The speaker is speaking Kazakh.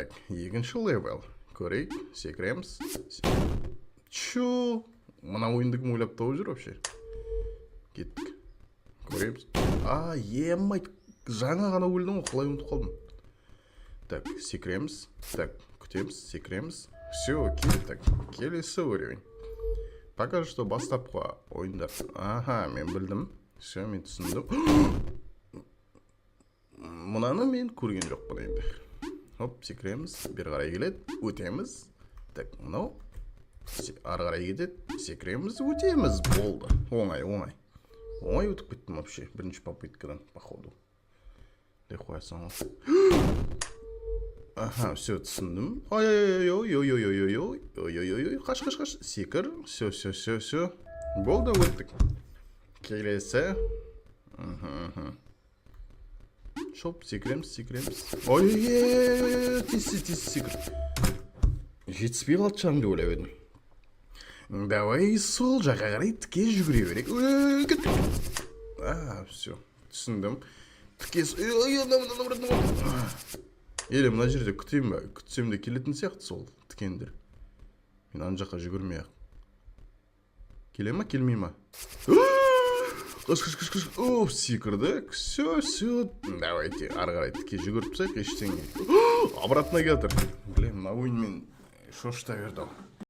Так, екінші левел. Көрейік, секіреміз. Чё? Мына ойынды кім ойлап тауып жүр вообще? Кеттік. Көреміз. А, емайт, жаңа ғана өлдім ғой, қалай ұмытып қалдым? Так, секіреміз. Так, күтеміз, секіреміз. Все, кеттік. Келесі уровень. Пока что бастапқы ойындар. Аха, мен білдім. Все, мен түсіндім. Мынаны мен көрген жоқпын енді. Хоп, секіреміз. Бері қарай келеді, өтеміз. Так, мынау ары қарай кетеді, секіреміз, өтеміз. Болды. Оңай, оңай. Оңай өтіп кеттім вообще бірінші попыткадан, походу. Деп қоясың ғой. Аха, все, түсіндім. Ой, ой, ой, ой, ой, ой, ой, ой, ой, ой, ой, ой, қаш, қаш, қаш, секір. Все, все, все, все. Болды, өттік. Келесі. Мхм. Шоп, секіреміз, секіреміз. Ой, ой, ой, ой, ой, тез, тез, тез секір. Жетіспей қалды шығармын деп ойлап едім. Давай сол жаққа қарай тіке жүгіре берейік. Ой, кеттік. А, все, түсіндім. Тіке, ой, ой, мына, мына, мына, мына. Или мына жерде күтейін ба? Күтсем де келетін сияқты сол тікендер. Мен ана жаққа жүгірмей ақ. Келе ма, келмей ма? Қаш, қаш, қаш, қаш. Оп, секірдік. Все, все. Давайте ары қарай тіке жүгіріп тастайық, ештеңе. Обратно келатыр. Блин, мына ойын мен шошыта берді ау.